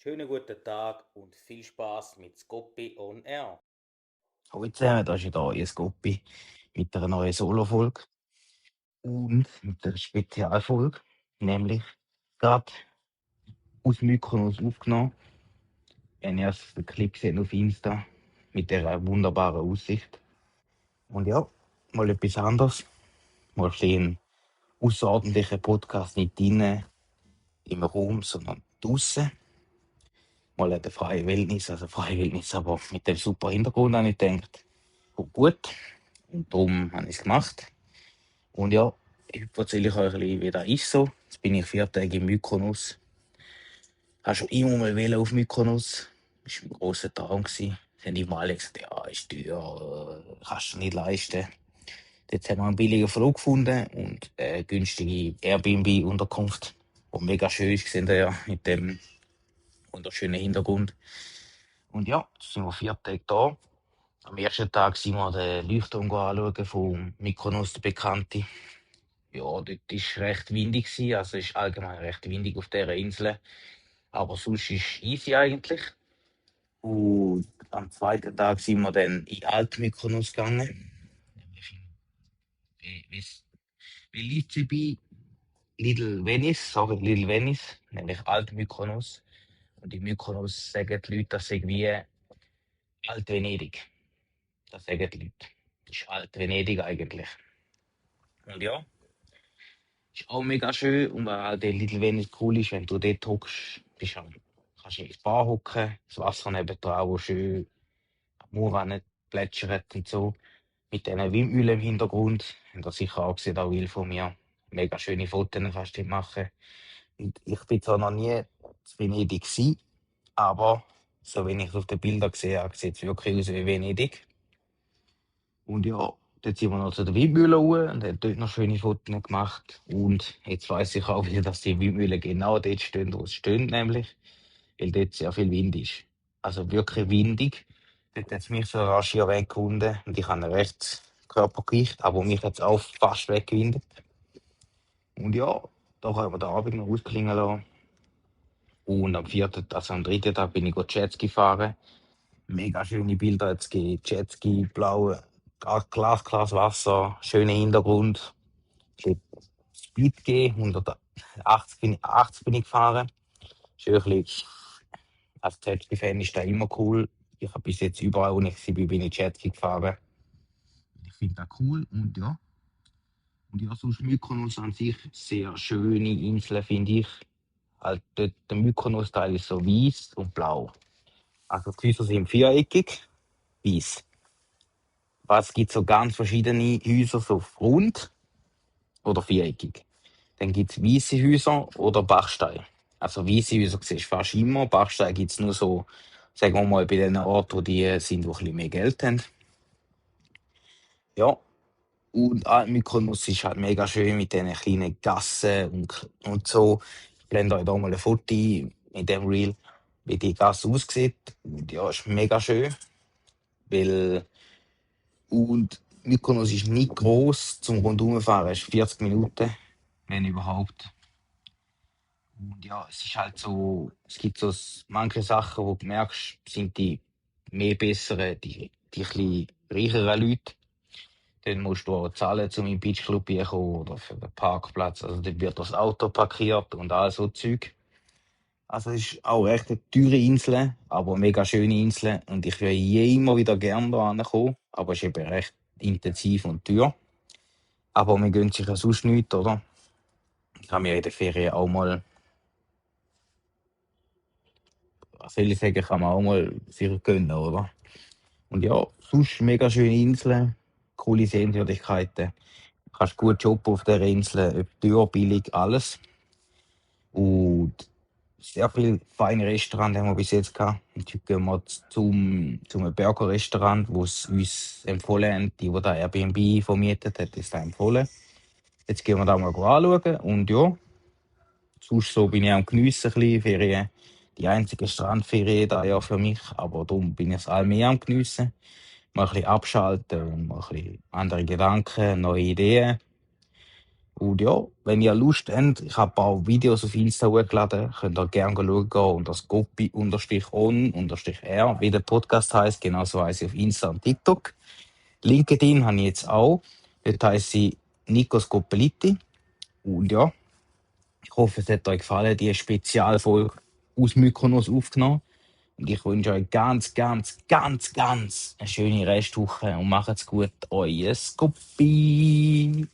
Schönen guten Tag und viel Spaß mit Scoppi on Air. Hallo zusammen, da ist wieder euer Scoppi mit einer neuen Solo-Folge und mit einer Spezialfolge, nämlich gerade aus Mykonos aufgenommen. Ich habe erst den Clip gesehen auf Insta mit dieser wunderbaren Aussicht. Und ja, mal etwas anderes. Mal ein bisschen einen außerordentlichen Podcast nicht drinnen im Raum, sondern draußen. Mal eine freie Wildnis, aber mit dem super Hintergrund habe ich gedacht, gut. Und darum habe ich es gemacht. Und ja, heute erzähle ich euch ein bisschen, wie das ist so. Jetzt bin ich 4 Tage in Mykonos. Habe schon immer mal wollen auf Mykonos. Das war ein grosser Traum. Sie haben immer alle gesagt, ja, ist teuer, kannst du nicht leisten. Jetzt haben wir einen billigen Flug gefunden und eine günstige Airbnb-Unterkunft, die mega schön ist, gesehen ja, mit dem wunderschönen Hintergrund. Und ja, jetzt sind wir 4 Tage da. Am ersten Tag sind wir den Leuchtturm anschauen von Mykonos, der Bekannte. Ja, dort war recht windig also es ist allgemein recht windig auf dieser Insel. Aber sonst ist easy eigentlich. Und am zweiten Tag sind wir dann in Alt-Mykonos gegangen. Nämlich wie Lizzi Little Venice, Little Venice, nämlich Alt-Mykonos. Und in Mykonos sagen die Leute, das sei wie Alt-Venedig. Das sagen die Leute. Das ist Alt-Venedig eigentlich. Und ja, ist auch mega schön. Und was halt in Little Venice cool ist, wenn du dort hockst, kannst du ins Bar hocken, das Wasser nebendran, wo schön am Mauern plätschert und so. Mit diesen Windmühlen im Hintergrund. Habt ihr sicher auch gesehen, auch Will von mir. Mega schöne Fotos kannst du dort machen. Und ich bin zwar noch nie in Venedig gewesen, aber so wenn ich es auf den Bildern gesehen habe, sieht es wirklich aus wie Venedig. Und ja, dort sind wir noch zu der Windmühle hoch und haben dort noch schöne Fotos gemacht. Und jetzt weiss ich auch wieder, dass die Windmühlen genau dort stehen, wo es stehen, nämlich, weil dort sehr viel Wind ist. Also wirklich windig. Dort hat es mich so rasch hier weggefunden und ich habe ein rechtes Körpergewicht, aber mich hat es auch fast weggewindet. Und ja, da können wir den Abend noch ausklingen lassen. Und am dritten Tag bin ich Jetski fahren. Mega schöne Bilder jetzt gegeben. Jetski, blaue, glasklares Wasser, schöner Hintergrund. Ein bisschen Speed gegeben, 180 bin ich gefahren. Schön ein bisschen, als Jetski-Fan ist das immer cool. Ich habe bis jetzt überall, wo ich war, bin ich Jetski gefahren. Ich finde das cool und ja. Und ja, sonst Mykonos an sich, sehr schöne Insel, finde ich. Halt dort, der Mykonos-Teil ist so weiß und blau. Also die Häuser sind viereckig, weiß. Es gibt so ganz verschiedene Häuser, so rund oder viereckig. Dann gibt es weisse Häuser oder Bachsteine. Also weisse Häuser siehst du fast immer, Bachsteine gibt es nur so, sagen wir mal, bei den Orten, wo die sind, die ein bisschen mehr Geld haben. Ja, und Mykonos ist halt mega schön mit diesen kleinen Gassen und so. Ich blende euch da mal ein Foto ein mit dem Reel, wie die Gasse aussieht. Und ja, ist mega schön, weil und Mykonos ist nicht gross zum Rundumfahren, es ist 40 Minuten, wenn überhaupt. Und ja, es ist halt so, es gibt so manche Sachen, wo du merkst, sind die mehr bessere, die ein reicheren Leute. Dann musst du auch zahlen, um in den Beachclub zu kommen oder für den Parkplatz. Also dort wird das Auto parkiert und all so Zeug. Also es ist auch recht eine teure Insel, aber eine mega schöne Insel. Und ich würde immer wieder gerne da kommen, aber es ist eben recht intensiv und teuer. Aber man gönnt sich ja sonst nichts, oder? Ich habe mir in der Ferien auch mal, was soll ich sagen, kann man auch mal sich gönnen, oder? Und ja, sonst mega schöne Inseln, coole Sehenswürdigkeiten. Du kannst gut shoppen auf der Insel, ob teuer, billig, alles. Und sehr viele feine Restaurants haben wir bis jetzt gehabt. Und heute gehen wir zum Burger-Restaurant, wo es uns empfohlen haben, die da Airbnb vermietet hat, ist da empfohlen. Jetzt gehen wir da mal anschauen und ja, sonst so bin ich am Geniessen ein bisschen, Ferien. Die einzige Strandferien da ja für mich, aber darum bin ich es allmehr am Geniessen. Mal ein bisschen abschalten und mal ein bisschen andere Gedanken, neue Ideen. Und ja, wenn ihr Lust habt, ich habe ein paar Videos auf Insta hochgeladen, könnt ihr gerne schauen unter Scoppi_on_r, wie der Podcast heisst, genauso heisst ich auf Insta und TikTok. LinkedIn habe ich jetzt auch, dort heisst ich Nico Scopelliti. Und ja, ich hoffe, es hat euch gefallen, die Spezialfolge aus Mykonos aufgenommen. Und ich wünsche euch ganz, ganz, ganz, ganz eine schöne Restwoche und macht's gut, euer Scoppi.